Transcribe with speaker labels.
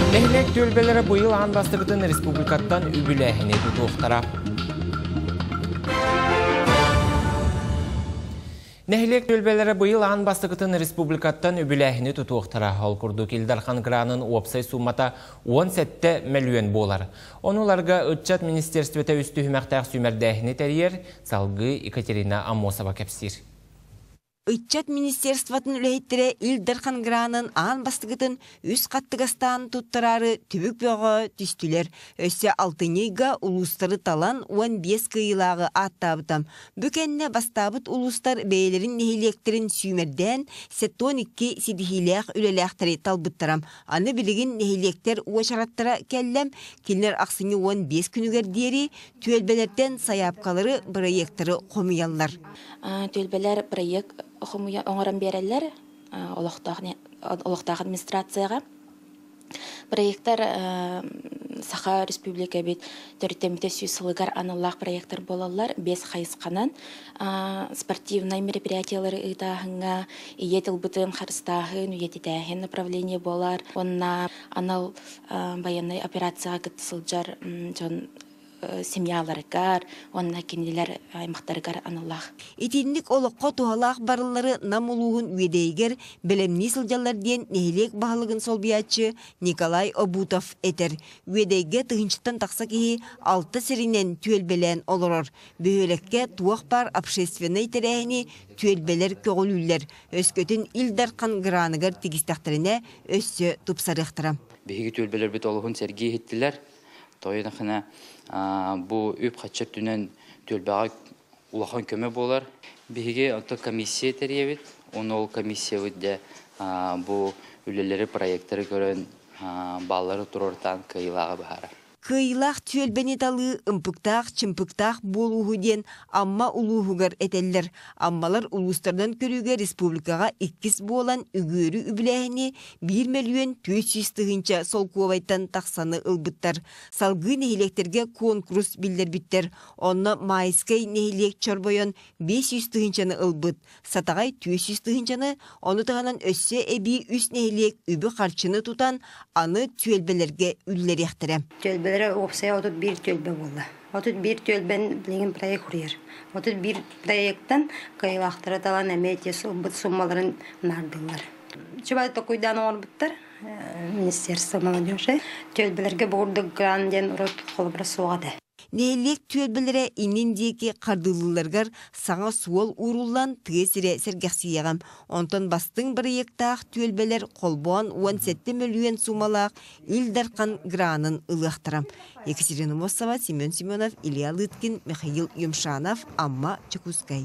Speaker 1: Нэһилиэк түөлбэлэрэ быйыл аан бастакытын республикаттан үбүлээһини тутуохтара. Нэһилиэк түөлбэлэрэ быйыл аан бастакытын республикаттан үбүлээһини тутуохтара. Ол курдук Ил Дархан гранын уопсай суумата 17 мөлүйүөн буолар. Ону ыларга ыччат министерствота үс түһүмэхтээх сүүмэрдээһини тэрийэр, салгыы Екатерина Аммосова кэпсиир.
Speaker 2: Ыччат министерствотын үлэһиттэрэ Ил Дархан гранын аан бастакытын үс хаттыгастаан туттараары түбүк бөҕө түстүлэр. Өссө алтынньы ыйга улуустары талан 15 кыайыылааҕы ааттаабыта. Бу кэннэ бастаабыт улуустар бэйэлэрин нэһилиэктэрин сүүмэрдээн 72 ситиһиилээх үлэлээхтэри талбыттара. Аны билигин нэһилиэктэр уочараттара кэллэ. Кинилэр ахсынньы 15 күнүгэр диэри түөлбэлэртэн сайаапкалары, бырайыактары хомуйаллар.
Speaker 3: Түөлбэлэр проект хомуйа оҥорон биэрэллэр олохтоох олохтоох администрацияҕа. Проектар Саха Республика эбит төрүттэммитэ сүүс сылыгар аналлаах проектар буолаллар. Биэс хайысханан спортивнай мероприятиялары ыытааһыҥҥа, ийэ тылбытын харыстааһын, үйэтитээһин направление буолар. Уонна анал байыаннай операцияҕа кытта сылдьар дьон семьяларыгар уонна кинилэр аймахтарыгар аналлаах.
Speaker 2: Итинник олоххо туһалаах барыллары Нам улууһун Үөдэйигэр бэлэмнии сылдьаллар диэн нэһилиэк баһылыгын солбуйааччы Николай Обутов этэр. Үөдэйгэ тыһыынчаттан тахса киһи алта сиринэн түөлбэлээн олорор. Бөһүөлэккэ туох баар общественнай тэрээһини түөлбэлэр көҕүлүүллэр. Өскөтүн Ил Дархан граныгар тигистэхтэринэ өссө тупсарыахтара.
Speaker 4: Биһиги түөлбэлэрбит олуһун сэргии иһиттилэр. Тойонахына бу үп-харчы өттүнэн түөлбэҕэ улахан көмө буолар. Биһиги оттон комиссия тэрийэбит. Уонна ол комиссиябыт дьэ бу үлэлэри, проекттары көрөн баллары туруортаан кыайыылааҕы быһаарар.
Speaker 2: Кыайыылаах түөлбэни талыы ымпыктаах-чымпыктаах буолууһу диэн Амма улууһугар этэллэр. Аммалар улуустарынан көрүүгэ республикаҕа иккис буолан үгүөрү үбүлээһини 1 400 000 солкуобайтан тахсаны ылбыттар. Салгыы нэһилиэктэргэ куонкурус биллэрбиттэр. Онно Майскай нэһилиэк чорбойон 500 тыһыынчаны ылбыт, Сатаҕай 400 тыһыынчаны, ону таһынан өссө эбии үс нэһилиэк үбү-харчыны тутан аны түөлбэлэргэ үллэриэхтэрэ.
Speaker 5: Түөлбэлэрэ уопсайа 31 түөлбэ буолла. 31 түөлбэн билигин проект суруйар. 31 проекттан кыайыылаахтары талан эмиэ ити ылбыт суммаларын наардыллар. Чубай токуйдаан оҥорбуттар Министерство молодежи. Түөлбэлэргэ бу курдук грант диэн урут холобура суох этэ.
Speaker 2: Нэһилиэк түөлбэлэрэ иннин диэки хардыылыылларыгар саҥа суол ууруллан тыа сирэ сэргэхсийиэҕэ. Онтон бастыҥ бырайыактаах түөлбэлэр холбоон 17 мөлүйүөн суумалаах Ил Дархан гранын ылыахтара. Екатерина Мосова, Семен Семенов, Илья Лыткин, Михаил Юмшанов, Амма, Чекускай.